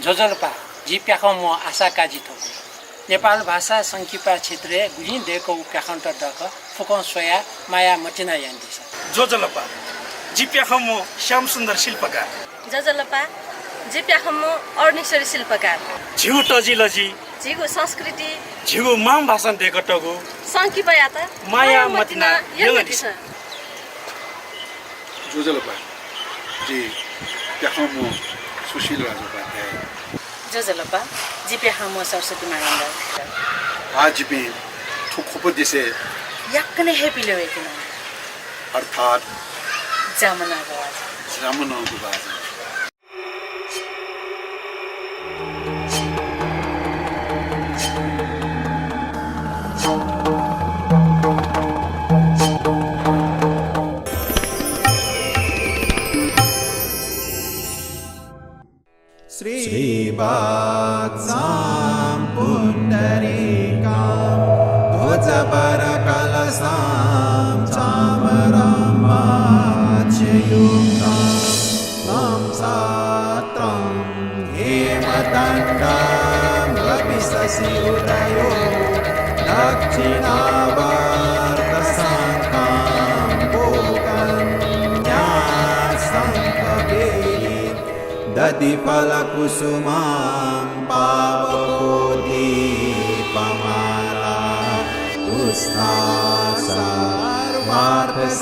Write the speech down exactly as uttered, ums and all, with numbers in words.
ज्वजलपा, जि प्याखंम्ह आशा काजी थुगु। नेपाल भाषा संकिपा क्षेत्रय् गुलिं दय्कःगु प्याखंत दःख फुक्कं स्वयाः माया मतिना यानादिसँ। ज्वजलपा, जि प्याखंम्ह श्यामसुन्दर शिल्पकार। ज्वजलपा, जि प्याखंम्ह अरुणेश्वरी शिल्पकार। झीगु तजिलजि, झीगु संस्कृति, झीगु मांभाषां दय्कतःगु संकिपायात माया मतिना यंकादिसँ। ज्वजलपा, जि प्याखंम्ह सुशील राजोपाध्याय। ज्वजलपा, जि प्याखंम्ह सरस्वती मानन्धर। आः जिपिं थ्व ख्वप देशय् याकनं हे पिले वय्केन। अर्थात् जामना गवाज। जामना गवाज। श्रीवत्सं पुण्डरीकं ध्वजभरकलशं चामरं माच्ययुक्तं तं शक्रं हेमदण्डं गपिशशिहुदयोः दक्षिणावर्तशंखं पूगन्यासंकवेः दधिफलकुसुमं पावकोदीपमाला पुष्पा सर्वार्थसिद्धि